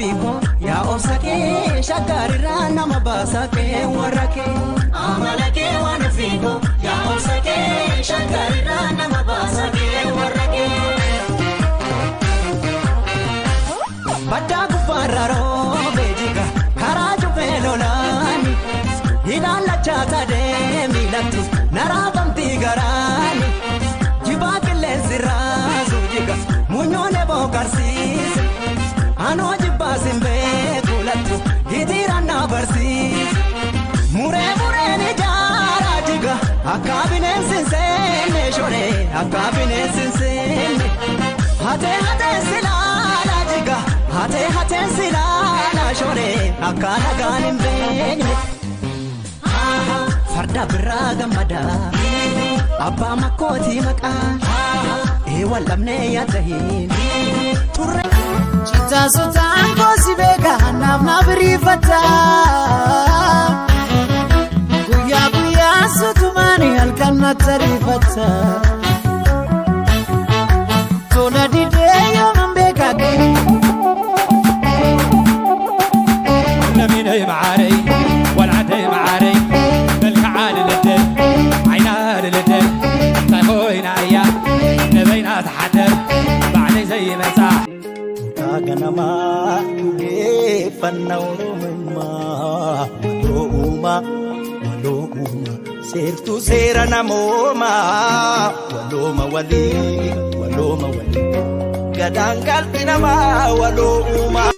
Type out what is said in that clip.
wabii koo yaa obsa kee shaggarirraa nama baasa kee warra kee. Amala kee waan ofii koo yaa obsa kee shaggarirraa nama baasa kee warra kee. Baddaa gubbaarra roobee jiga karaa cufee lolaani ilaallachaa sadee miilatti naraafamtii garaani jibaa qilleensi raasuu jiga muunyoon eboo karsiise anoo jibbaa simbee kuulattu hitiiraan na barsiise muree mureen ijaaraa jiga akka bineensi hin seenne shoree akka bineensi hin seenne hatee hatee silaalaa jiga hatee hatee silaalaa shoree akka nagaan hin beekne. Farda biraa gammada abbaa makkootii maqaa eewwan lamnee yaadahin turre. Citaasotaan koosi beeka naaf naaf riifata. Guyyaa guyyaa sutumaani halkan natti ariifata. Tola didee yooman beeka. لميني معاري والعدي معاري بالكعال لدل عينا لدل طيخوينا ايا نبينا تحدر بعدي زي مساح Ganamaa dhugeeffannaa Oromummaa waloo uumaa waloo uumaa seertuu seera namoomaa walooma walii walooma walii gadaan galti namaa waloo uumaa.